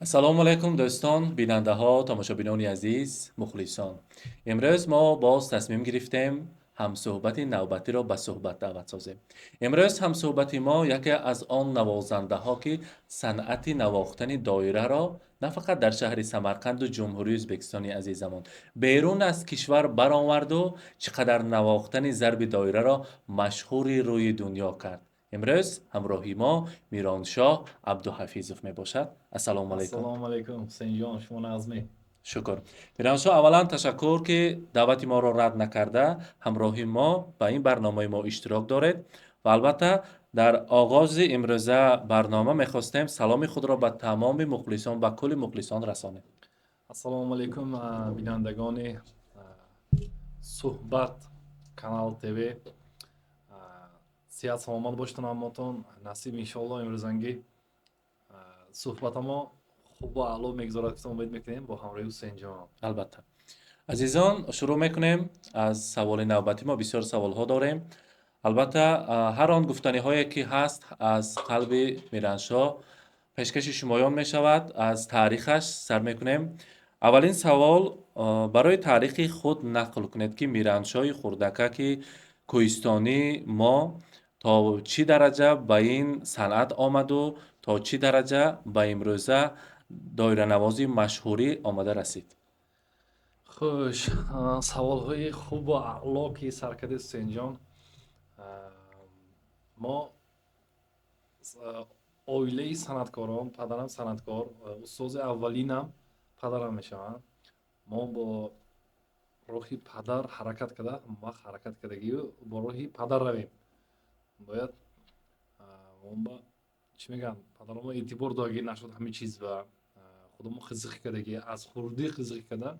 Ассалому алайкум, дӯстон, бинандаҳо, тамошобинони азиз, мухлисон. Имрӯз мо боз тасмим гирифтем ҳамсӯҳбати навбатиро ба суҳбат даъват созем. Имрӯз ҳамсӯҳбати мо яке аз он навозандаҳо, ки санъати навохтани доираро на фақат дар шаҳри Самарқанду Ҷумҳурии Ӯзбекистони азизамон, берун аз кишвар бароварду чӣ қадар навохтани зарби доираро машҳури рӯи дунё кард. Имрӯз ҳамроҳи мо Мироншоҳ Абдуҳафизов мебошад. Ассалому алайкум. Ассалому алайкум, Ҳусейнҷон, шумо нағзмӣ? Шукр. Мироншоҳ, аввалан ташаккур, ки даъвати моро рад накарда ҳамроҳи мо ба ин барномаи мо иштирок доред. Ва албатта, дар оғози имрӯза барнома мехостем саломи худро ба тамоми мухлисон, ба кулли мухлисон расонем. Ассалому алайкум, бинандагони Суҳбат канал ТВ. Сиҳат саломат бошед ҳаматон. Насиб, иншоалло, имрӯзангӣ суҳбатамо хубу аъло мегузарад, гуфта умед мекунем бо ҳамроҳи Ҳусейнҷон. Албатта, азизон, шурӯъ мекунем аз саволи навбатӣ. Мо бисёр саволҳо дорем. Албатта, ҳар он гуфтаниҳое ки ҳаст, аз қалби Мираншоҳ пешкаши шумоён мешавад. Аз таърихаш сар мекунем. Аввалин савол: барои таърихи худ нақл кунед, ки Мираншоҳи хурдакаки кӯҳистонии мо то чӣ дараҷа ба ин санъат омаду то чӣ дараҷа ба имрӯза доиранавози машҳурӣ омада расид. Хуш, саволҳои хубу аъло ки сар кардед, Ҳусейнҷон. Мо оилаи санъаткорон, падарам санъаткор, устози аввалинам падарам мешаванд. Мо бо роҳи падар ҳаракат карда, ҳамавақт ҳаракат кардагию бо роҳи падар равем бояд. Ба чӣ мегӯянд, падаромо эътибор додагӣ нашуд ҳамин чиз ва худамо қизиқ кардагӣ, аз хурдӣ қизиқ карда.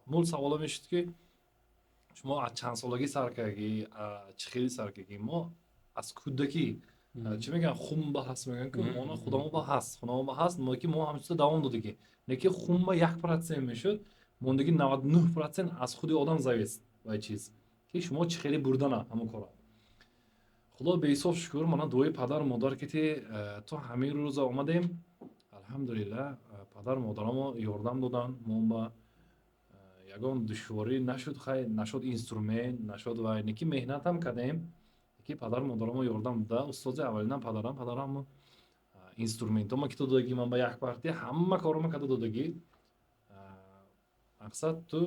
Мул саволо мешуд, ки шумо аз чанд солагӣ сар кардагӣ, чӣ хеле сар кардагӣ? Мо аз кӯдакӣ, чӣ мегӯянд, хунба ҳаст, мегӯянд, ки мона худамо ба ҳаст, хунамо ба ҳаст, мо ки мо ҳамин чизо давом додагӣ. Лекин хунба 1% мешуд, мондагӣ 99% аз худи одам зависит вай чиз, ки шумо чӣ хеле бурдана ҳамон кора. Худо беҳисоб шукр, мана дуои падару модар ки то ҳамин рӯза омадем, алҳамдулилла. Падару модарамо ёрдам доданд, мо ба ягон душворӣ нашуд. Хай, нашуд инструмент, нашуд вай, неки меҳнатам кардем, ки падару модарамо ёрдам дода. Устози аввалинам падарам. Падарам инструментома ки додагӣ, ман ба як партия ҳама корома карда додагӣ. Мақсад, ту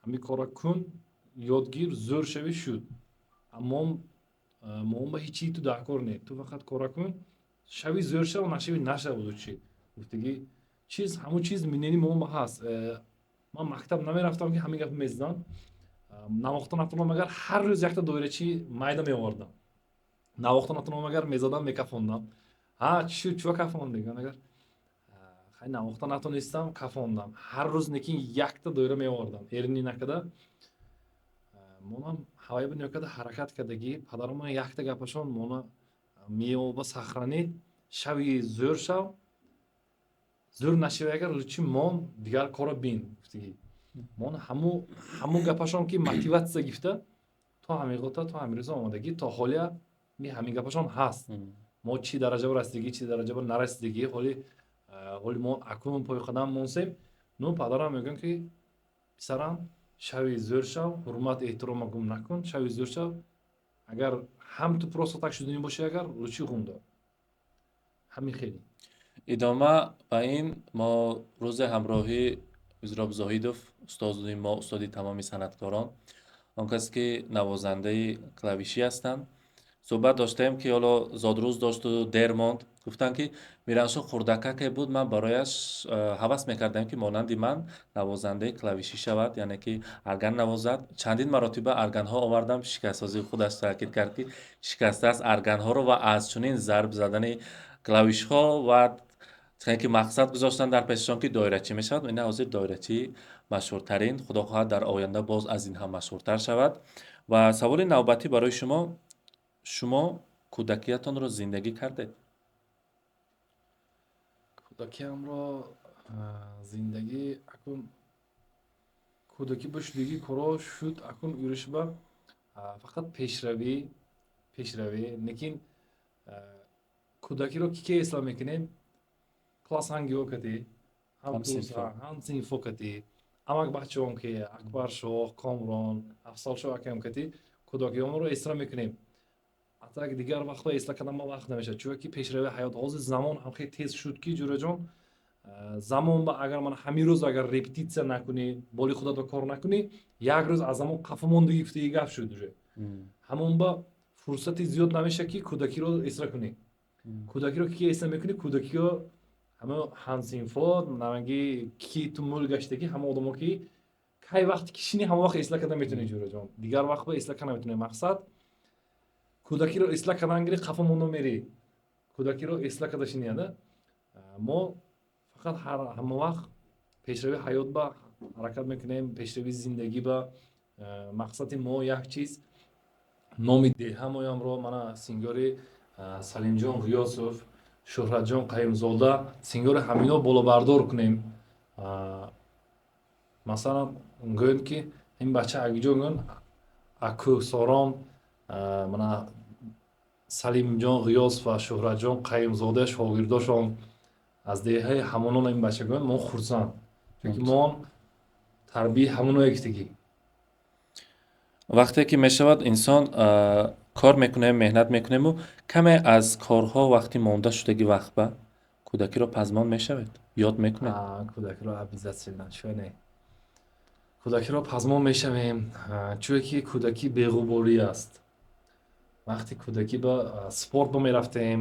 ҳамин кора кун, ёдгир, зӯр шавӣ, шуд. Аммо моом ба ҳечи ту дар кор не, ту фақат кора кун, шави зӯр шав, нашави нашав, чӣ гуфтагӣ чиз, ҳамун чиз минени моом ба ҳаст. Ман мактаб намерафтам, ки ҳамин гапо мезадам. Навохта натонам агар, ҳар рӯз якта доирачи майда меовардам. Навохта натонам агар, мезадам, мекафондам. Ҳа, чӣ шуд, чӯ кафондӣ? Агар хай навохта натонистам, кафондам. Ҳар рӯз некин якта доира меовардам, эрни накарда. Монам ҳавайба нигоҳ карда ҳаракат кардагӣ. Падарома якта гапашон мона меоба: сохранить шави, зӯр шав, зӯр нашавӣ агар, лучи мон, дигар кора бин, гуфтагӣ. Мон ҳамун гапашон ки мотиватсия гирифта, то ҳамин ғота, то ҳамин рӯза омадагӣ. То ҳолия ми ҳамин гапашон ҳаст. Мо чӣ дараҷа ба расидагӣ, чӣ дараҷа ба нарасидагӣ, ҳоли мо акнун пойқадам монсем. Ну, падарам мегӯянд, ки писарам, шави зӯр шав, ҳурмат эҳтирома гум накун, шави зӯр шав. Агар ҳам ту просто так шуданӣ бошӣ агар, лучи ғум дор. Ҳамин хеле. Идома ба ин: мо рӯзе ҳамроҳи Мизроб Зоҳидов, устоди мо, устоди тамоми санъаткорон, он кас ки навозандаи клавишӣ ҳастанд, суҳбат доштем, ки ҳоло зодрӯз дошту дер монд. Гуфтанд, ки Мираншоҳ хурдакаке буд, ман барояш ҳавас мекардам, ки монанди ман навозандаи клавишӣ шавад, яъне ки арган навозад. Чандин маротиба арганҳо овардам, шикастсозии худаш таъкид кард, ки шикастааст арганҳоро ва аз чунин зарб задани клавишҳо ва ки мақсад гузоштан дар пешашон, ки доирачӣ мешавад. Ина ҳозир доирачии машҳуртарин, худо хоҳад, дар оянда боз аз ин ҳам машҳуртар шавад. Ва саволи навбатӣ барои шумо: шумо кӯдакиятонро зиндагӣ кардед? Кӯдакиамро зиндагӣ, акун кӯдакӣ ба шудагӣ коро шуд, акун юришба фақат пешравӣ, пешравӣ. Лекин кӯдакиро ки ке эслам мекунем, классангиҳо кадӣ. Ҳамсинфо кати, амак бачаом, ки Акбаршоҳ, Комрон, Афзалшоҳ акаам кати кӯдакиёмонро эсра мекунем. А так дигар вақтҳо эсра кардан ма вақт намешавад, чунки пешравии ҳаёт, ҳозир замон ҳам хеле тез шуд, ки, ҷураҷон, замон ба агар ман ҳамин рӯз агар репетитсия накунӣ, боли худатро кор накунӣ, як рӯз аз замон қафо мондагӣ гуфтаги гап шуд уже. Ҳамон ба фурсати зиёд намешавад, ки кӯдакиро эсра кунӣ. Кӯдакиро ки эсра мекунӣ? Кӯдакиро ҳама ҳамсинфо намаги, ки ту мӯл гаштагӣ, ҳама одамо, ки кай вақте ки шинӣ, ҳама вақт эсла карда метавонӣ, ҷураҷон. Дигар вақт ба эсла карда наметавонӣ. Мақсад, кӯдакиро эсла кардан гири, қафо монда мерӣ. Кӯдакиро эсла карда шинияда. Мо фақат ҳама вақт пешравии ҳаёт ба ҳаракат мекунем, пешравии зиндагӣ ба. Мақсади мо як чиз: номи деҳамоямро, мана, сингори Салимҷон Ғиёсов, Шӯҳратҷон Қаюмзода, сингори ҳамино болобардор кунем. Масалан, гӯем, ки ин бача агиҷо, гӯн, акӯҳсорон, мана, Салимҷон Ғиёс ва Шӯҳратҷон Қаюмзода шогирдошон, аз деҳаи ҳамонон ин бача, гӯем, мо хурсанд, чунки мо тарбияи ҳамоно гирифтагӣ. Вақте ки мешавад, инсон кор мекунем, меҳнат мекунему каме аз корҳо вақти монда шудагӣ, вақт ба кӯдакиро пазмон мешавед, ёд мекунед? Кӯдакиро обязательно, чӯ не, кӯдакиро пазмон мешавем, чунки кӯдакӣ беғуборӣ аст. Вақти кӯдакӣ ба спорт ба мерафтем,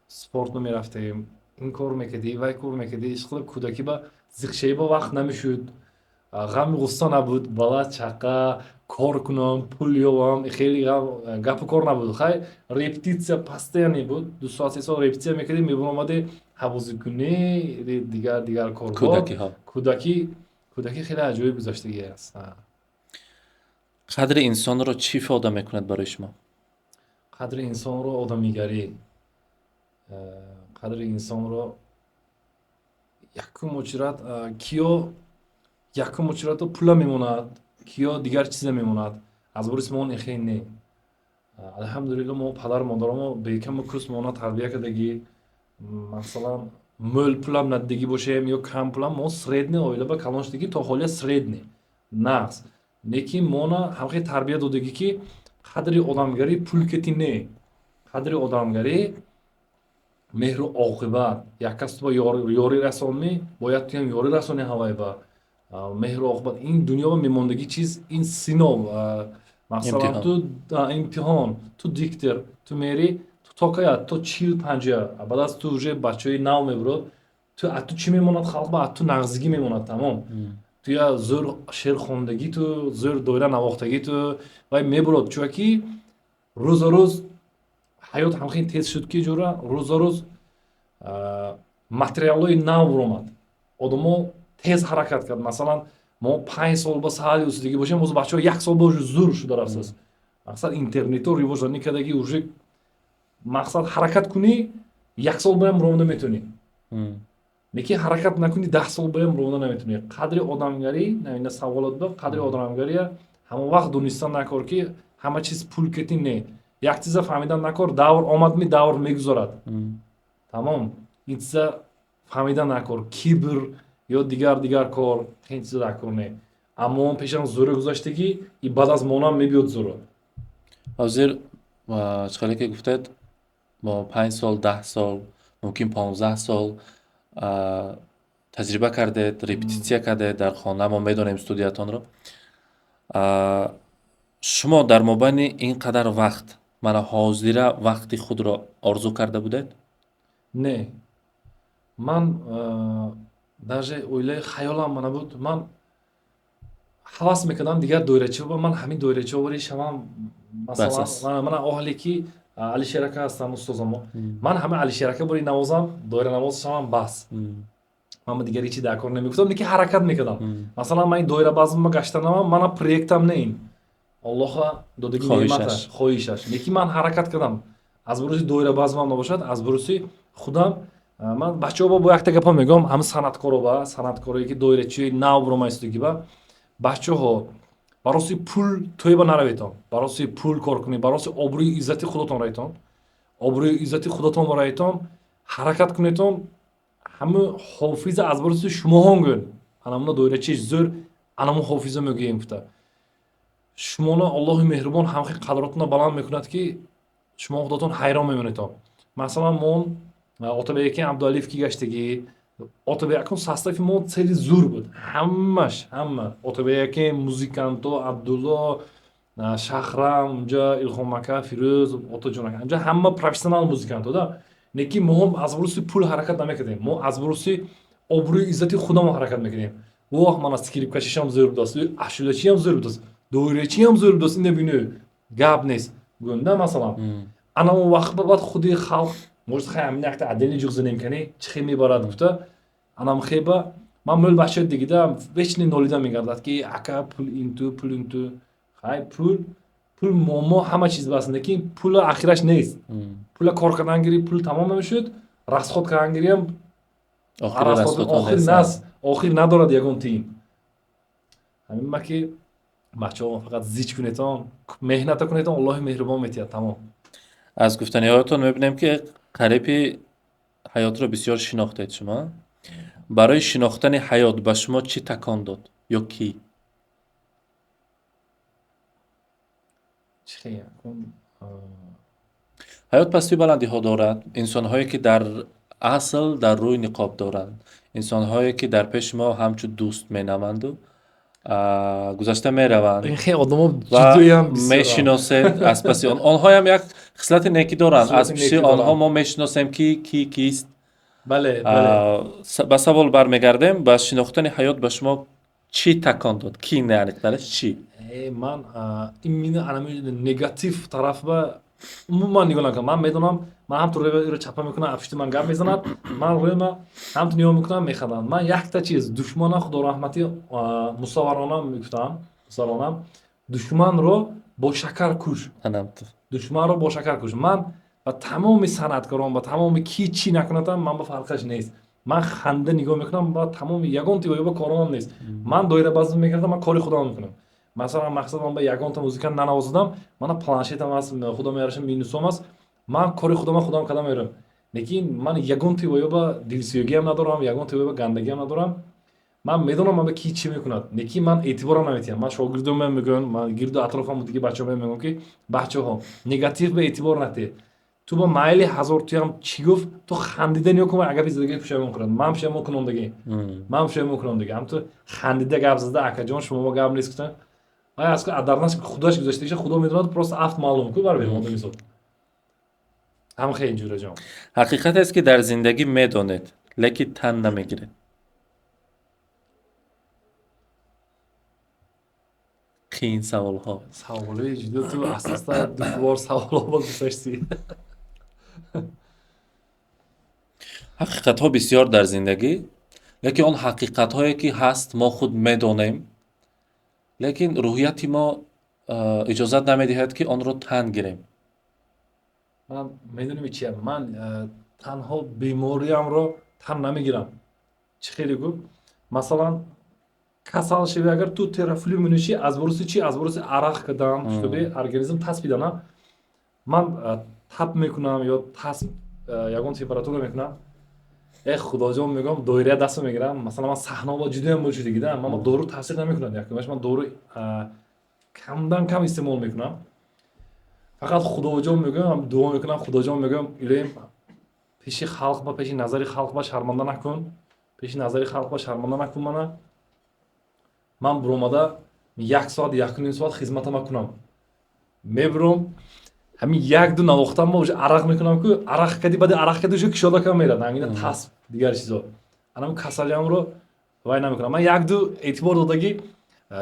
спорт ба мерафтем, ин кор мекардӣ, вай кор мекардӣ. Ишқилиб, кӯдакӣ ба зиқшавӣ ба вақт намешуд, ғами ғусса набуд, бала чақа, кор кунам, пул ёбам, хеле гапу кор набуд. Хай, репетитсия постоянно буд, 2 соат, 3 соат репетитсия мекардӣ, мебуромадӣ, ҳавозикунӣ, дигар дигар корҳо. Кӯдакӣ хеле аҷоиб гузаштагӣ аст. Қадри инсонро чӣ ифода мекунад барои шумо? Қадри инсонро одамигарӣ. Қадри инсонро якум очират киё, якум очирато пула мемонад, киё дигар чиза мемонад. Аз бориси мо ихе не, алҳамдулилло, мо падару модарамо бекаму кӯс мона тарбия кардагӣ. Масалан, мӯл пулам надидагӣ бошем ё кам пулам, мо средний оила ба калон шудагӣ, то ҳолия средний нағз, лекин мона ҳамхел тарбия додагӣ, ки қадри одамгарӣ пул кети не, қадри одамгарӣ меҳру оқибат. Як кас ту ба ёрӣ расонӣ, бояд туям ёрӣ расонӣ. Ҳавай ба меҳру оқибат. Ин дунё ба мемондагӣ чиз ин синов, масалан, ту имтиҳон, ту диктор, ту мери, ту то кая? То 40-50. Баъд аз ту уже бачаҳои нав мебурод. Ту аз ту чӣ мемонад халқ ба? Аз ту нағзигӣ мемонад, тамом. Ту я зӯр шеър хондагӣ, ту зӯр доира навохтагӣ, ту вай мебурод, чунки рӯза рӯз ҳаёт ҳамхел тез шуд, ки, ҷура, рӯза рӯз материалҳои нав буромад, одамо тез ҳаракат кард. Масалан, мо 5 сол ба саҳали усудагӣ бошем, ҳозир бачаҳо як сол ба уже зур шуда рафтааст. Мақсад, интернето ривоҷ кардагӣ, уже мақсад, ҳаракат кунӣ, як сол боям ронда метавонӣ, лекин ҳаракат накунӣ, 10 сол боям ронда наметавонӣ. Қадри одамгарӣ, ина саволот ба қадри одамгария ҳама вақт донистан накор, ки ҳама чиз пул кети не. Як чиза фаҳмидан накор: давр омадми, давр мегузорад, тамом. Ин чиза фаҳмидан накор, кибр ё дигар дигар кор, ин чиза накор не. Аммо он пешам зӯра гузаштагӣ и баъд аз монам мебиёд зӯро. Ҳозир чӣ хеле ки гуфтед, мо 5 сол, 10 сол, мумкин 15 сол таҷриба кардед, репетитсия кардед дар хона, мо медонем студиятонро. Шумо дар мобайни ин қадар вақт мана ҳозира вақти худро орзу карда будед? Не, ман даже оилаи хаёлам набуд. Ман ҳавас мекардам дигар доирачиҳо, ман ҳамин доирачиҳо шавам, масалан, мана оҳле ки Алишер ака ҳастам, устозамо, ман ҳама Алишер ака бори навозам, доиранавоз шавам, бас. Ман дигар ҳечи дар кор намегуфтам, лекин ҳаракат мекардам. Масалан, ман ин доирабазмма гаштанамам, мана проектам не, ин Аллоҳа додагӣ неъматаш, хоҳишаш, лекин ман ҳаракат кардам. Аз буруси доирабазмам набошад, аз буруси худам. Ман бачаҳо бо якта гапа мегӯям, ҳама санъаткоро ба санъаткорое ки доирачии нав буромаистодагӣ ба бачаҳо: бароси пул тӯйба нараведон, бароси пул кор кунед, бароси обрӯи иззати худатон раетон, обрӯи иззати худатон раетон, ҳаракат кунедон. Ҳаму ҳофиза аз бориси шумоҳон гӯн. Анамуна доирачи зӯр, анаму ҳофиза мегӯем гуфта. Шумоно Аллоҳи меҳрубон ҳамхи қадротона баланд мекунад, ки шумо худотон ҳайрон мемонедон. Масалан, мо Отабек аки Абдуалиев ки гаштагӣ, Отабек акун состави мо цели зӯр буд. Ҳамаш, ҳама. Отабек аки, музиканто, Абдулло, Шахрам, унҷа Илҳом ака, Фирӯз, Отаҷон ака. Унҷа ҳама профессионал музиканто, да. Неки мо ҳам аз буруси пул ҳаракат намекардем. Мо аз буруси обрӯи иззати худамон ҳаракат мекардем. Воҳ, мана скрипкачишам зӯр будааст, ашулачиам зӯр будааст, доирачиам зӯр будааст, ина бинӯ. Гап нест. Гӯнда масалан. Ана он вақт ба баъд худи халқ, может, хай ҳамин якта отдельный ҷуғ занем кани, чӣ хел мебарад гуфта. Анам хеба ман мӯл бачаи дигида вечный нолида мегардад, ки ака пул инту, пул инту. Хай пул муаммо ҳама чиз бас, лекин пула ахираш нест. Пула кор кардан гири, пул тамом намешуд, расход кардан гириам охир нас, охир надорад ягон тиин. Ҳамин ма ки бачаҳо фақат зич кунетон, меҳната кунетон, Аллоҳи меҳрубон метиҳад, тамом. Аз гуфтаниҳоятон мебинем, ки қариби ҳаётро бисёр шинохтед шумо. Барои шинохтани ҳаёт ба шумо чӣ такон дод ё кӣ? Ҳаёт пастию баландиҳо дорад. Инсонҳое, ки дар асл дар рӯй ниқоб доранд, инсонҳое, ки дар пеши мо ҳамчун дӯст менаманду гузашта мераванд. Мешиносед аз паси он. Онҳоям як хислати некӣ доранд. Аз пиши онҳо мо мешиносем, ки ки кист. Ба савол бармегардем, ба шинохтани ҳаёт ба шумо чӣ такон дод? Ки не, аниқтараш чӣ? Ман именно анами негатив тараф ба умуман нигоҳ накунам. Ман медонам, ман ҳамту рӯйро чапа мекунам, афшти ман гап мезанад, ман рӯйма ҳамту нигоҳ мекунам, механдам. Ман якта чиз, душмана худо раҳматӣ мусавваронам мегуфтам, мусавваронам, душманро бо шакар куш. Душманро бо шакар куш. Ман ба тамоми санъаткорон, ба тамоми ки чӣ накунадам, ман ба фарқаш нест. Ман ханда нигоҳ мекунам, ба тамоми ягон тиёба коромам нест. Ман доира базм мекардам, ман кори худам мекунам. Масалан, мақсад ман ба ягонта музикант нанавозидам, мана планшетам аст, худо меярашам, минусом аст, ман кори худама худам кардам мерам. Лекин ман ягон тиёба дилсӯягиам надорам, ягон тиёба гандагиам надорам. Ман медонам ман ба ки чӣ мекунад, лекин ман эътиборам наметиҳам. Ман шогирдом мегӯям, ман гирду атрофам диги бачаҳо мегӯям, ки бачаҳо негатив ба эътибор натиҳед. Ту ба майли ҳазор туям чӣ гуфт, ту хандида нигоҳ кун, агар зиндагӣ пушаймон кунад. Ман пушаймон кунам диги. Ман пушаймон кунам диги. Ҳам ту хандида гап зада, акаҷон, шумо ба гап нест гуфтан. Вай аз дарнаш худаш гузаштагиша худо медонад, просто афт маълум ку барои одами зот. Ҳам хеле ҷураҷон. Ҳақиқат аст, ки дар зиндагӣ медонед, лекин тан намегиред. Қиин саволҳо. Саволҳои ҷудо ту аста душвор саволҳо боз гузаштӣ. Ҳақиқатҳо бисёр дар зиндагӣ, лекин он ҳақиқатҳое, ки ҳаст, мо худ медонем, лекин рӯҳияти мо иҷозат намедиҳад, ки онро тан гирем. Ман медонем чиям, ман танҳо бемориамро тан намегирам. Чӣ хеле гуфт? Масалан, касал шавӣ, агар ту терафлю менӯшӣ, аз буруси чӣ? Аз буруси арақ кадан, чтобы организм таспидана. Ман тап мекунам ё тасп ягон температура мекунам. Эх, худоҷон, мегӯям, доира дастро мегирам. Масалан, ман саҳнаба ҷудоям bo'lшудагида, ман дору таъсир намекунад. Якумаш ман дору камдан кам истеъмол мекунам. Фақат худоҷон мегӯям, дуо мекунам, худоҷон мегӯям, илоҳим, пеши халқ ба, пеши назари халқ ба шарманда накун, пеши назари халқ ба шарманда накун мана. Ман буромада як соат, якуним соат хизматама кунам. Мебуром, ҳамин як-ду навохтам ма уже арақ мекунам, ку арақ кади, баъди арақ кади уже кушодакам мерад, ҳамина тасб, дигар чизо. Анам касалиамро вай намекунам. Ман як-ду эътибор додагӣ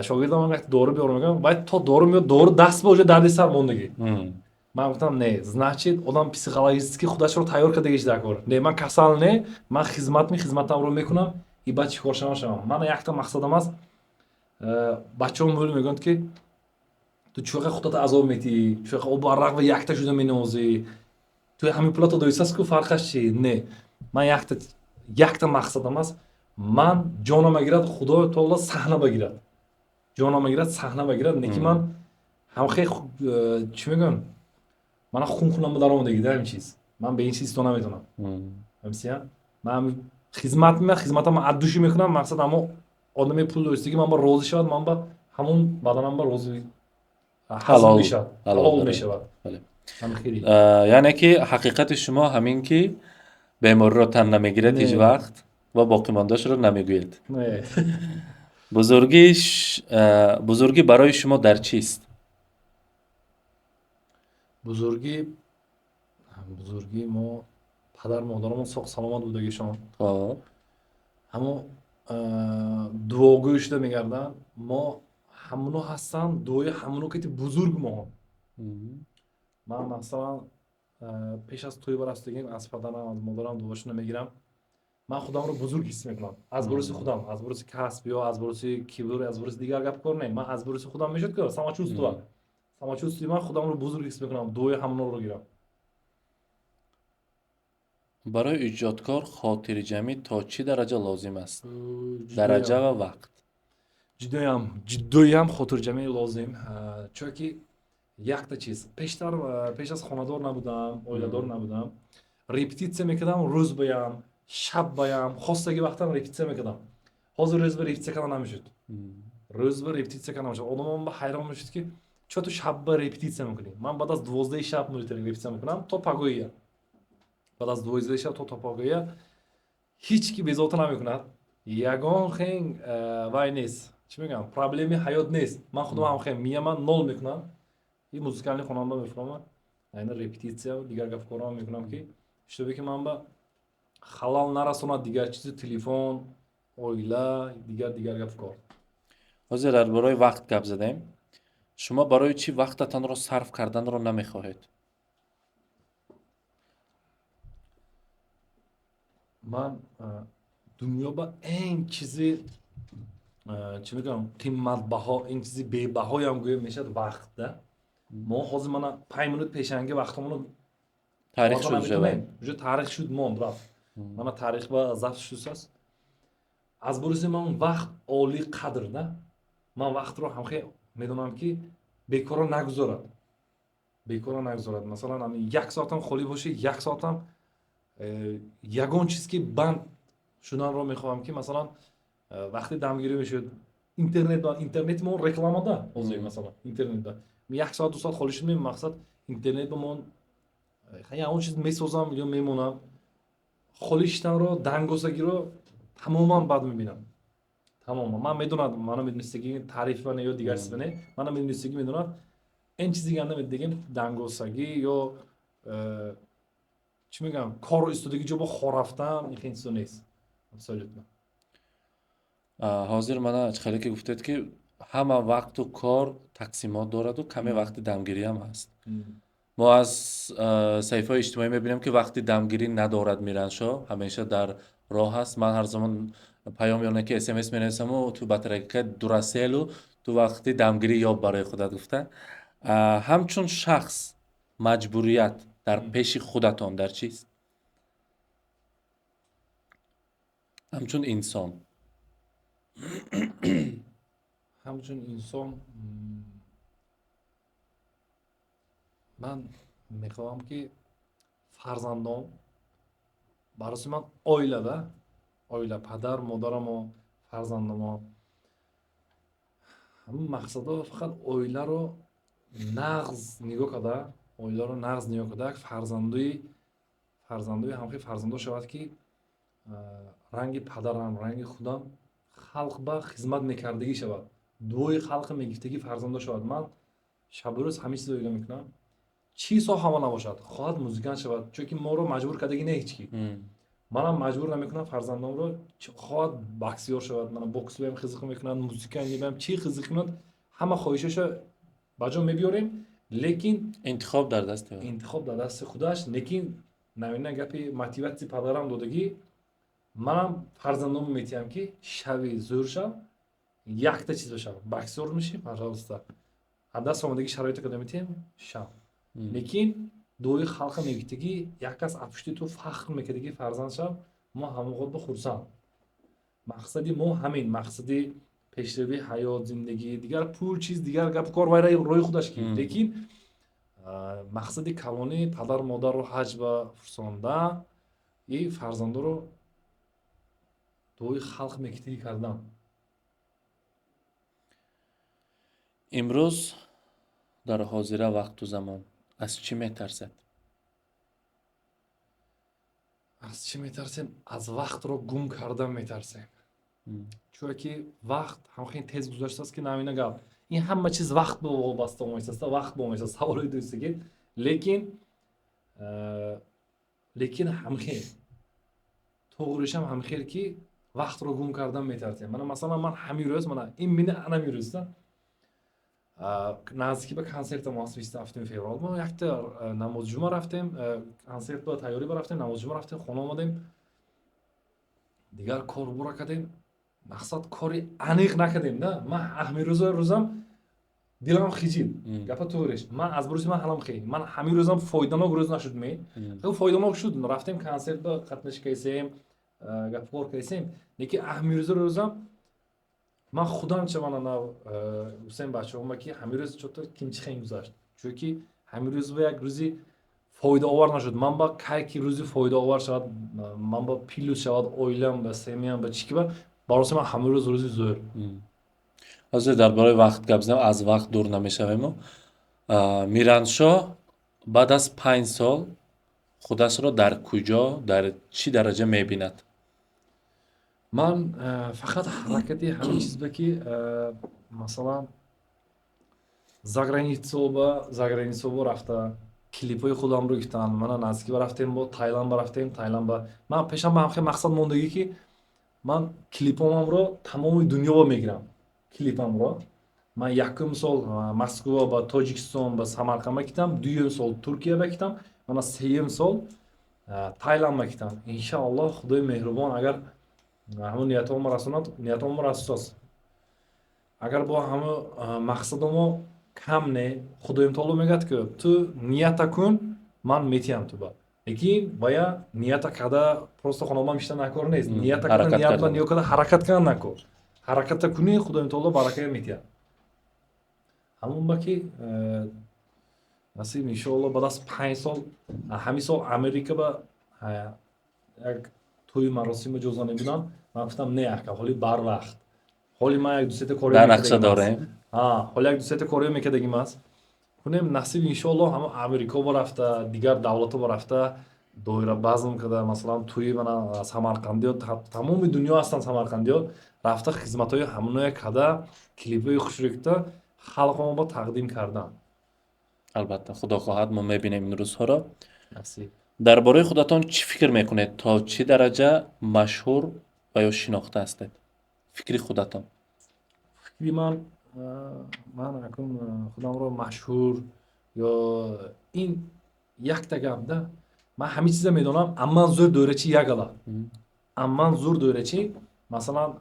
шогирдам як дору биёр мегӯям, вай то дору меёд, дору даст ба уже дарди сар мондагӣ. Ман гуфтам, не, значит, одам психологически худашро тайёр кардагиш дар кор. Не, ман касал не, ман хизмат хизматамро мекунам, и баъд чӣ кор шавам шавам. Ман якта мақсадам аст, бачаҳо мӯл мегӯянд, ки ту чӯқа худата азоб метиҳӣ, чӯқа обу арақ ва якта шуда менавозӣ, ту ҳамин пулато доистаст ку, фарқаш чи? Не, ман якта мақсадам аст, ман ҷонама гирад, худои таоло саҳна багирад, ҷонама гирад, саҳна багирад, не ки ман ҳамхе чӣ мегӯям, мана хун хунам даромадагида ҳамин чиз, ман ба ин чиз исто наметавонам. Ҳамсия, ман Хизмат хизматам аз души мекунам, мақсад ҳамо одаме пул доштаги ман ба розӣ шавад, ман ба ҳамон баданам ба розӣ ҳазм мешавад, ҳалол мешавад. Яъне ки ҳақиқати шумо ҳамин ки бемориро тан намегирад ҳеҷ вақт ва боқимондаашро намегӯяд. Бузургӣ барои шумо дар чист? Бузургӣ мо падар модарамон соғ саломат будагишон. Ҳамо дуогӯй шуда мегарданд. Мо ҳамуно ҳастанд, дуои ҳамуно ки бузург мо. Ман масалан пеш аз тӯй барастагим аз падарам, аз модарам дуошонро мегирам. Ман худамро бузург ҳис мекунам. Аз буруси худам, аз буруси касб ё аз буруси кибр, аз буруси дигар гап кор не. Ман аз буруси худам мешуд ки самочувствие. Самочувствие ман худамро бузург ҳис мекунам, дуои ҳамонро гирам. Барои иҷодкор хотирҷамӣ то чӣ дараҷа лозим аст? Дараҷа ва вақт. Ҷиддоям хотирҷамӣ лозим. Чунки якта чиз. Пештар пеш аз хонадор набудам, оиладор набудам. Репетитсия мекардам, рӯз баям, шаб баям, хостаги вақтам репетитсия мекардам. Ҳозир рӯз ба репетитсия кардан намешуд. Рӯз ба репетитсия кардан намешуд. Одамон ба ҳайрон мешуд ки чаро ту шаб ба репетитсия мекунӣ? Ман баъд аз 12 шаб репетитсия мекунам то пагоҳия. Баъд аз 12 шаб то пагоҳия ҳеҷ ки безовта намекунад. Ягон хен вай нест. Чӣ мегӯям? Проблеми ҳаёт нест. Ман худам ҳам хен мия ман нол мекунам. И музыкальный хонанда мефаҳмам. Айна репетитсия дигар гапкорам мекунам ки шутобе ки ман ба халал нарасонад дигар чизи телефон, оила, дигар гапкор. Ҳозир дар бораи вақт гап задем. Шумо барои чӣ вақтатонро сарф карданро намехоҳед? Ман дунё ба ин чизи чӣ мегӯям, қиматбаҳо, ин чизи бебаҳоям гӯям мешавад вақт, да? Мо ҳозир мана 5 минут пешанги вақтамонро таърих шуд уже таърих шуд, монд рафт. Мана таърих ба зафт шудааст. Аз буруси ман вақт олӣ қадр, да? Ман вақтро ҳамхе медонам ки бекорро нагузорад. Бекорро нагузорад. Масалан, ҳамин як соатам холӣ боши, як соатам ягон чиз ки банд шуданро мехоҳам ки масалан вақти дамгирӣ мешуд интернет мо рекламада ҳозир масалан интернетда як соат ду соат холӣ шуд, мақсад интернет ба мо ягон чиз месозам ё мемонам. Холӣ шиданро, дангосагиро тамоман бад мебинам. Тамоман. Ман медонам, мана медонистагӣ таъриф бане ё дигар чиз бане, мана медонистагӣ медонам ин чизи ганда медигем дангосагӣ ё чӣ мегӯям, кору истодаги ҷо бо хор рафтан, ин хел чизо нест. Абсолютно. Ҳозир мана хеле ки гуфтед ки ҳама вақту кор тақсимот дораду каме вақти дамгирӣ ҳам ҳаст. Мо аз саҳифаҳои иҷтимоӣ мебинем ки вақти дамгирӣ надорад Мираншо, ҳамеша дар роҳ аст. Ман ҳар замон паём ё не ки смс менависаму ту батарейка дураселу ту вақти дамгирӣ ёб барои худат гуфта. Ҳамчун шахс маҷбурият дар пеши худатон дар чист? Ҳамчун инсон. Ҳамчун инсон ман мехоҳам ки фарзандон барои ман оилада, оила, падар, модарамо, фарзандамо, ҳамин мақсадо фақат оиларо нағз нигоҳ карда, оиларо нағз нигоҳ карда, фарзандои ҳамхел фарзандо шавад ки ранги падарам, ранги худам халқ ба хизмат мекардагӣ шавад, дуои халқи мегифтагӣ фарзандо шавад. Ман шабу рӯз ҳамин чизро оила мекунам. Чӣ соҳамо набошад, хоҳад музикант шавад, чунки моро маҷбур кардагӣ не ҳеҷ ки. Манам маҷбур намекунам фарзандонро, хоҳад боксёр шавад, мана боксбаям хизиқ мекунад, музикантбаям чӣ хизиқ мекунад, ҳама хоҳишашо ба ҷо мебиёрем, лекин интихоб дар дасти ӯ. Интихоб дар дасти худаш, лекин навина гапи мотиватсияи падарам додагӣ, манам фарзандонро метиҳам ки шави зӯр шав, якта чиз бошав, боксёр мешӣ, пожалуйста, аз даст омадагӣ шароите ки метиҳем, шав. Лекин дуои халқа мегифтагӣ, як кас аз пушти ту фахр мекардагӣ фарзанд шав, мо ҳамоғот ба хурсанд. Мақсади мо ҳамин, мақсади пешравии ҳаёт, зиндагӣ, дигар пул, чиз, дигар гапу кор вайра роҳи худаш ки. Лекин мақсади калони падар модарро ҳаҷ ба фурсонда и фарзандоро Дуои халқ мекитигӣ кардан. Имрӯз дар ҳозира вақту замон аз чӣ метарсед? Аз чӣ метарсем? Аз вақтро гум кардан метарсем. Чунки вақт ҳамхел тез гузаштааст, ки намина гап. Ин ҳама чиз вақт ба вобаста омехтааст, вақт ба омехтааст. Саволи дӯстаги. Лекин ҳамхел тоғришам ҳамхел ки вақтро гум кардан метарсем. Мана масалан ман ҳамин рӯз, мана ин мина анами рӯзда наздики ба консертам аст 27 феврал. Мо якта намозҷума рафтем, консерт ба тайёрӣ ба рафтем, намозҷума рафтем, хона омадем. Дигар кор бура кардем. Мақсад кори аниқ накардем, да? Ман ҳамин рӯзам дилам хиҷил. Гапа тоғриш. Ман аз буруси ман ҳалам хел. Ман ҳамин рӯзам фоиданок рӯз нашуд ме. Фоиданок шуд. Рафтем консерт ба қатнаш кайсем, гапкор кайсем. Лекин ҳамин рӯзам ман худам ча мана нав гуфтем бачаҳома ки ҳамин рӯз чото кимчихен гузашт. Чунки ҳамин рӯз ба як рӯзи фоидаовар нашуд. Ман ба кай ки рӯзи фоидаовар шавад, ман ба плюс шавад, оилам ба семиям ба чӣ ки ба бароси ман ҳамин рӯз рӯзи зӯр. Ҳозир дар бораи вақт гап занем, аз вақт дур намешавему. Мираншоҳ баъд аз 5 сол худашро дар куҷо, дар чӣ дараҷа мебинад? Ман фақат ҳаракати ҳамин чиз ба ки масалан заграницаба рафта клипҳои худамро гирифтан. Мана наздики ба рафтем, бо Тайланд ба рафтем, Тайланд ба ман пешам ба ҳамхел мақсад мондагӣ ки ман клипомамро тамоми дунёба мегирам. Клипамро ман якум сол Москва ба Тоҷикистон ба Самарқанд ба китам, дуюм сол Туркия ба китам, мана сеюм сол Тайланд ба китам. Иншааллоҳ Худои меҳрубон агар ҳамон ниятҳомо расонад, ниятҳомо расосад. Агар бо ҳамо мақсадомо кам не, Худои таоло мегӯяд ки ту нията кун, ман метиҳам ту ба. Лекин бая нията карда просто хонобам ишта накор нест. Нията карда, ният ба ниё карда ҳаракат кардан накор. Ҳараката кунӣ, Худои таоло баракая метиҳад. Ҳамон ба ки насиб иншоаллоҳ баъд аз 5 сол, ҳамин сол Америка ба як тӯи маросима ҷоза мебудам. Ман гуфтам не ака, ҳоли барвақт. Ҳоли ман як ду сета кориё дар нақша дорем. Ҳоли як ду сета кориё мекардагим аст. Кунем насиб иншоаллоҳ ҳама Америко ба рафта, дигар давлатҳо ба рафта доира базм карда, масалан тӯи мана Самарқандиё, тамоми дунё ҳастанд Самарқандиё, рафта хизматҳои ҳамоная карда, клипҳои хушрӯкта халқамо ба тақдим кардан. Албатта, Худо хоҳад мо мебинем ин рӯзҳоро. Насиб. Дар бораи худатон чӣ фикр мекунед? То чӣ дараҷа машҳур ва ё шинохта ҳастед? Фикри худатон. Фикри ман, ман акун худамро машҳур ё ин якта гап да. Ман ҳамин чиза медонам, амман зӯр доирачи ягала. Амман зӯр доирачи, масалан,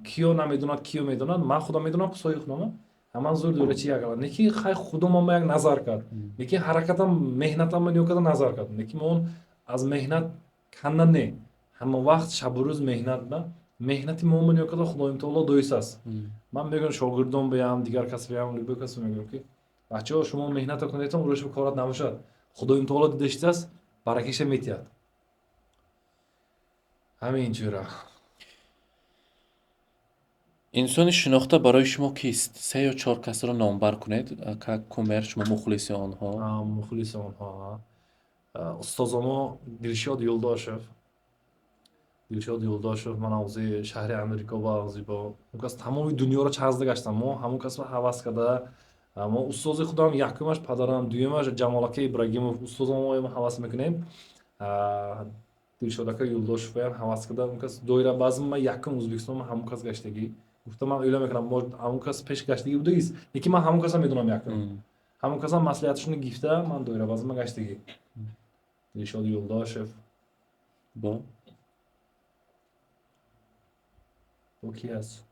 киё намедонад, киё медонад, ман худам медонам, сои худам. Амман зӯр доирачи ягала. Неки хай худам ма як назар кард. Неки ҳаракатам, меҳнатам ма ниё карда назар кард. Неки мо он аз меҳнат канда не. Ҳама вақт шабу рӯз меҳнат ба меҳнати мо ма ниё карда Худои таоло доист аст. Ман мегӯям шогирдон биям, дигар кас биям, любой кас мегӯям ки бачаҳо шумо меҳната кунедтон, рӯш ба корат набошад. Худои таоло дида шудааст, баракаша метиҳад. Ҳамин ҷура. Инсони шинохта барои шумо кист? 3 ё 4 касро номбар кунед, как кумер шумо мухлиси онҳо. Мухлиси онҳо. Устозомо Дилшод Юлдошев. Дилшод Юлдошев ман ҳозир шаҳри Америко ба ҳозир бо он кас тамоми дунёро чазда гаштам. Мо ҳамон касро ҳавас карда, мо устози худам якумаш падарам, дуюмаш Ҷамолака Ибрагимов устозомо ҳавас мекунем. Дилшодака Юлдошеваям ҳавас карда, он кас доира базм ма якум Ӯзбекистон ма ҳамон кас гаштагӣ. Гуфта ман эълон мекунам, мо ҳамон кас пеш гаштагӣ будагист, лекин ман ҳамон касам медонам якум. Ҳамон касам маслиҳаташонро гирифта, ман доира базм ма гаштагӣ. Дилшод Юлдошев. Бо? Бо ки аст?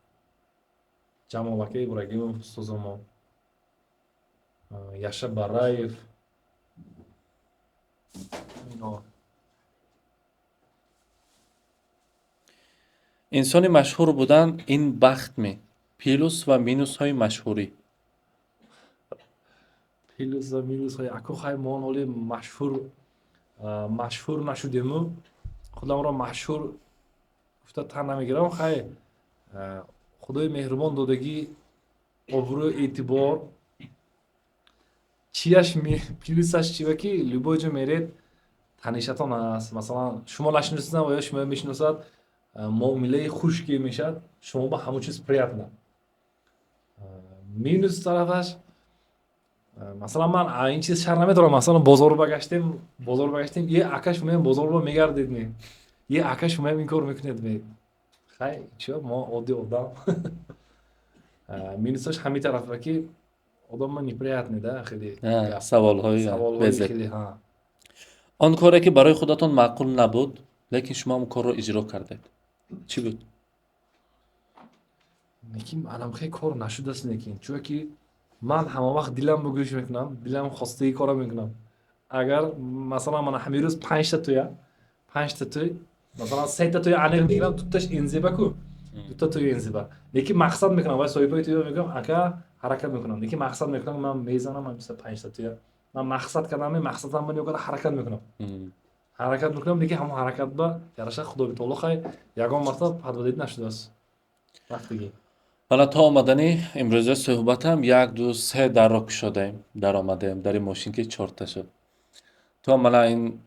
Ҷамолака Ибрагимов устозамо. Яша Бараев. Ино. Инсони машҳур будан ин бахт ме? Плюс ва минусҳои машҳурӣ. Плюс ва минусҳои аку хай мо ҳоли машҳур нашудему худамро машҳур Гуфта тан намегирам. Хай, худои меҳрубон додагӣ обрӯ, эътибор. Чияш плюсаш чива, ки любой ҷо меред, танишатон аст. Масалан, шумо нашиносед ва ё шумо мешиносад, муомилаи хуш ки мешавад, шумо ба ҳамон чиз приятно. Минус тарафаш, масалан, ман ин чиз шар намедорам. Масалан, бозор ба гаштем, е ака, шумоям бозор ба мегардед ме, е ака, шумоям ин кор мекунед ме. Хай, чиё, мо оддӣ одам. Минусаш ҳамин тарафа, ки одамма неприятный да хеле. Саволҳои. Саволҳои хеле, ҳа. Он коре, ки барои худатон маъқул набуд, лекин шумо он корро иҷро кардед, чӣ буд? Лекин анамхе кор нашудааст. Лекин чунки ман ҳама вақт дилам ба гӯш мекунам, дилам хостаги кора мекунам. Агар, масалан, мана ҳамин рӯз панҷта тӯя, панҷта тӯй, масалан, сета тӯя аниқ мегирам, дуташ энзиба ку, дута тӯи энзиба. Лекин мақсад мекунам, вай соҳибои тӯя мегӯям: «Ака, ҳаракат мекунам». Лекин мақсад мекунам, ман мезанам панҷта тӯя. Ман мақсад кардам, мақсадам ман ёкада ҳаракат мекунам, ҳаракат мекунам. Лекин ҳамон ҳаракат ба яраша худои таоло, хай, ягон мартаба подводить нашудааст рафтагӣ. Ҳала то омадани имрӯза суҳбатам як, ду, се дарро кушодаем, даромадаем, дари мошин ки чорта шуд. То мана ин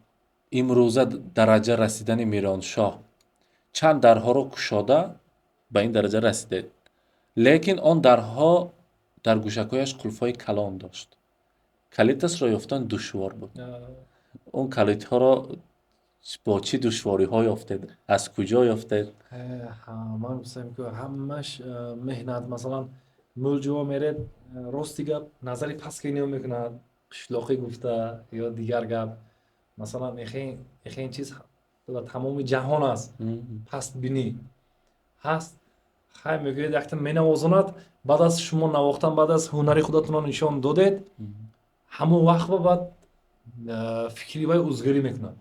имрӯза дараҷа расидани Мироншоҳ чанд дарҳоро кушода ба ин дараҷа расидед, лекин он дарҳо дар гӯшакҳояш қулфҳои калон дошт, калиташро ёфтан душвор буд. Он калидҳоро бо чӣ душвориҳо ёфтед, аз куҷо ёфтед? Ман гуфтам, ки ҳамаш меҳнат. Масалан, мӯлҷӯво меред, рости гап, назари паст ки нигоҳ мекунад, қишлоқӣ гуфта ё дигар гап. Масалан, эхен чиз дар тамоми ҷаҳон аст, пастбинӣ ҳаст. Хай, мегӯяд, якта менавозонад. Баъд аз шумо навохтан, баъд аз ҳунари худатонро нишон додед, ҳамон вақт ба баъд фикри вай узгарӣ мекунад,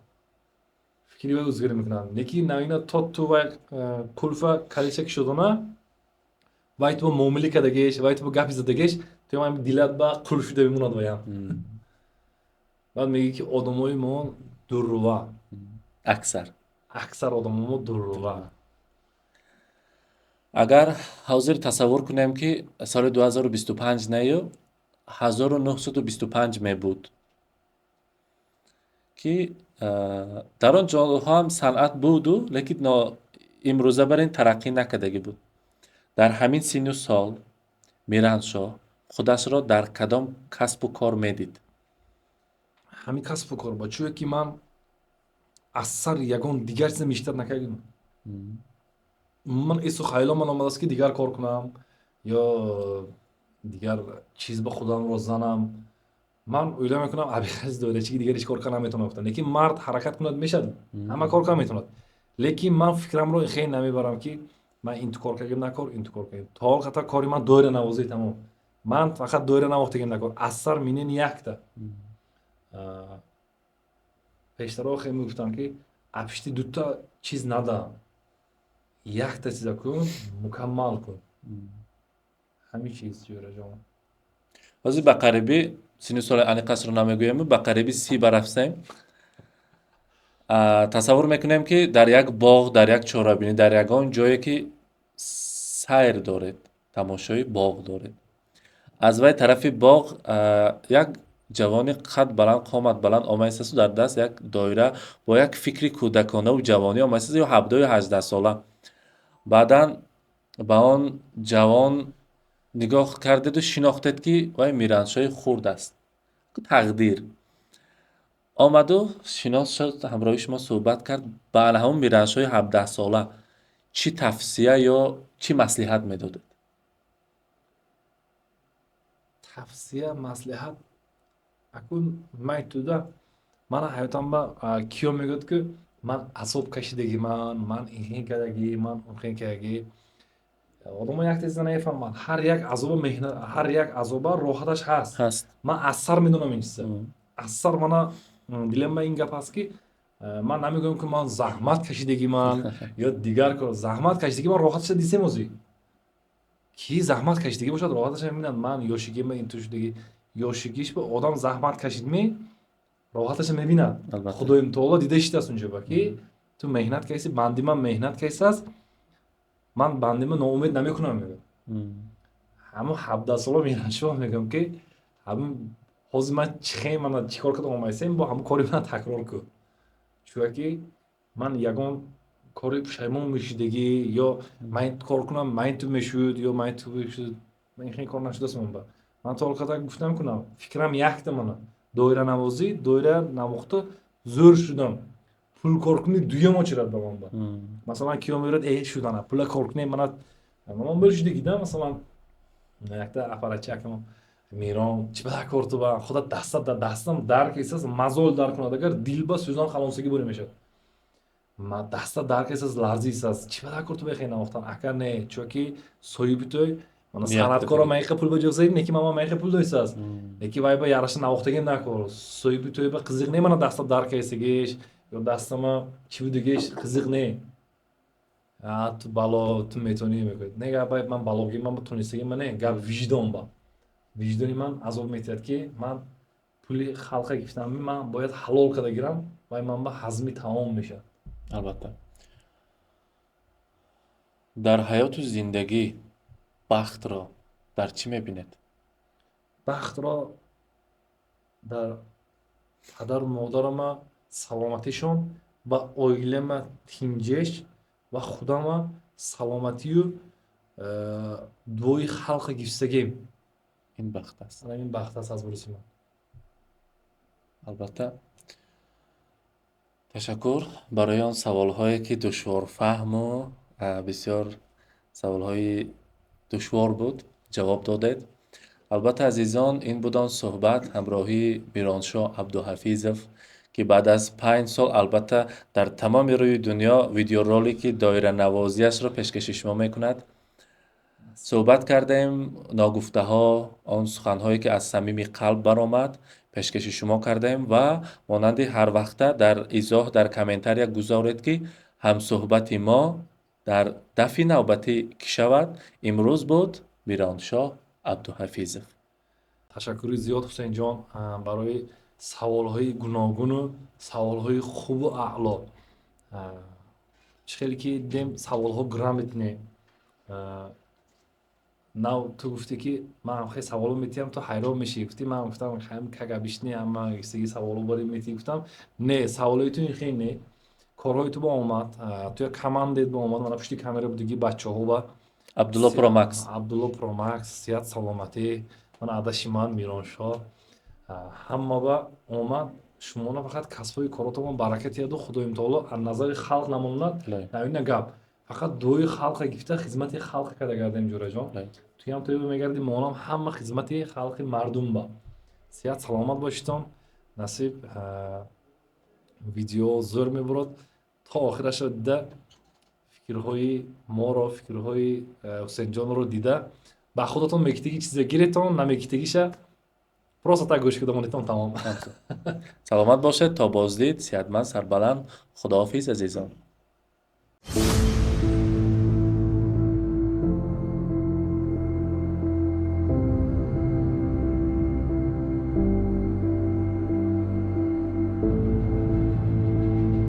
фикри вай узгарӣ мекунад. Лекин навина то ту вай қулфа калиша кушодона, вай ту муомила кардагеш, вай ту гапи задагеш, ту дилат ба қулф шуда мемонад. Ваям баъд мегӯӣ, ки одамои мо дуррува. Аксар. Аксар одамои мо дуррува. Агар ҳозир тасаввур кунем, ки соли 2025 нею 1925 мебуд, ки дар он ҷоҳо ҳам санъат буду, лекин имрӯза бар ин тараққӣ накардагӣ буд, дар ҳамин синну сол Мираншоҳ худашро дар кадом касбу кор медид? Ҳамин касбу кор ба, чунки ки ман аз сар ягон дигар чиза мечтать накардам. Ман эсу хаёлом ман омадааст, ки дигар кор кунам ё дигар чиз ба худамро занам. Ман o'йлab мекунам, абихаз доирачиги дигар ҳеҷ кор карда наметавонам гуфтам. Лекин мард ҳаракат кунад, мешавад, ҳама кор карда метавонад. Лекин ман фикрамро хеле намебарам, ки ман инту кор кардем, накор, инту кор кардем. То ҳол хата кори ман доира навозӣ, тамом. Ман фақат доира навохтагим, накор, аз сар минен якта. Пештаро хеле мегуфтам, ки апишти дута чиз надам, якта чиза кун, мукаммал кун, ҳамин чиз, ҷӯраҷон. Ҳозир ба қариби синну соли аниқасро намегӯем, ба қариби 30 барафсем. Тасаввур мекунем, ки дар як боғ, дар як чорабинӣ, дар ягон ҷое, ки сайр доред, тамошои боғ доред, аз вай тарафи боғ як ҷавони қад баланд, қомат баланд омаистасту дар даст як доира, бо як фикри кӯдаконаву ҷавонӣ омаистаст, ё 17-ю 18 сола. Баъдан ба он ҷавон нигоҳ кардеду шинохтед, ки вай Мираншоҳи хурд аст. Тақдир омаду шинос шуд, ҳамроҳи шумо суҳбат кард. Ба ана ҳамон Мираншоҳи 17-сола чӣ тавсия ё чӣ маслиҳат медодед? Тавсия, маслиҳат, акун майтуда мана ҳаётамба киё мегӯяд, ки ман азоб кашидагиман, ман инхел кардагӣ, ман онхел кардагӣ. Одамон як чиза намефаҳманд: ҳар як азоба меҳнат, ҳар як азоба роҳаташ ҳаст. Ҳаст. Ман аз сар медонам ин чиза, аз сар. Мана дилам ин гап ҳаст, ки ман намегӯям, ки ман заҳмат кашидагиман ё дигар кор. Заҳмат кашидагӣ ман роҳаташа дидем. Озӣ ки заҳмат кашидагӣ бошад, роҳаташа мебинад. Ман ёшигима инту шудагӣ, ёшигиш ба одам заҳмат кашидми, роҳаташа мебинад. Худои таоло дида шидааст унҷоба, ки Ту меҳнат кайси, банди ман меҳнат кайсааст, ман бандима ноумед намекунам, мегӯяд. Ҳамун 17 сола Мираншоҳ мегӯям, ки ҳамун ҳозир ман чихе мана чӣ кор карда омайсем, бо ҳамун кори ман такрор кун, чунки ман ягон кори пушаймон мешудагӣ ё ман ин кор кунам, ман ин ту мешуд ё ман ин ту мешуд, ман ин хел кор нашудааст. Ман ба ман то ҳол гуфтам кунам, фикрам якта, мана доиранавозӣ, доира навохта зӯр шудам, пул кор кунӣ дуюм очирад ба ман. Ба масалан, киё меёрад, э шудана пула кор кунӣ, мана ман бел шудагӣ да. Масалан, якта аппаратчи акам Мирон, чӣ ба кор ту ба худа даста дастам дар кесас, мазол дар кунад, агар дилба сӯзан халонсагӣ бурӣ мешавад, ма даста дар кесас, ларзисас, чӣ ба кор ту бехе навохтан, ака не, чунки соҳиби той мана санъаткоро майқа пул ба ҷоғзаи неки, мама майқа пул дойсас неки, вай ба яраша навохтагим накор, соҳиби той ба қизиқ не, мана даста дар кесагиш ё дастама чӣ будагиш қизиқ не. Ту бало ту метонӣ, мегӯяд. Не, гап ман балоги ман ба тонистаги ман не, гап виҷдон, ба виҷдони ман азоб метиҳад, ки ман пули халқа гирифтам, ман бояд ҳалол карда гирам, вай ман ба ҳазми таом мешавад. Албатта, дар ҳаёту зиндагӣ бахтро дар чӣ мебинед? Бахтро дар падару модарама саломатишон ва оилама тинҷеш ва худама саломатию дуои халқа гирифтагем. Ин бахт аст. Ин бахт аст аз буруси ман. Албатта, ташаккур барои он саволҳое, ки душворфаҳму бисёр саволҳои душвор буд, ҷавоб додед. Албатта, азизон, ин буд он суҳбат ҳамроҳии Мироншоҳ Абдуҳафизов, ки баъд аз 5 сол, албатта, дар тамоми рӯи дунё видеоролики доиранавозиашро пешкаши шумо мекунад. Суҳбат кардем, ногуфтаҳо, он суханҳое, ки аз самими қалб баромад, пешкаши шумо кардем ва монанди ҳарвақта дар изоҳ, дар комментария гузоред, ки ҳамсуҳбати мо дар дафъи навбатӣ кӣ шавад. Имрӯз буд Мироншоҳ Абдуҳафизов. Ташаккури зиёд, Ҳусейнҷон, барои саволҳои гуногуну саволҳои хубу аъло. Чӣ хеле ки дидем, саволҳо грамотные. Нав ту гуфтӣ, ки ман хеле саволо метиҳам, ту ҳайрон мешӣ, гуфтӣ. Ман гуфтам, как обычно, ҳама сиги саволо бари метиҳӣ, гуфтам. Не, саволои ту ин хел не, корҳои ту ба омад, ту як командет ба омад, мана пушти камера будагӣ бачаҳо ба Абдулло Промакс. Абдулло Промакс, сиҳат, саломатӣ. Ман адаши ман Мироншоҳ, ҳама ба омад. Шумона фақат касбҳои коротон баракат диҳаду Худои таоло аз назари халқ намонад. Навина гап, фақат дуои халқа гирифта, хизмати халқа карда гардем. Ҷураҷон, туям тоиба мегарди, монам ҳама хизмати халқи мардум ба. Сиҳат, саломат бошитон. Насиб, видео зӯр мебурад, то охираша дида, фикрҳои моро, фикрҳои Ҳусейнҷонро дида, ба худатон мекитагӣ чизе гиретон, намекитагиша просто так гӯш карда монетон, тамом. Саломат бошед, то боздид, сиҳатманд, сарбаланд. Худоҳофиз, азизон.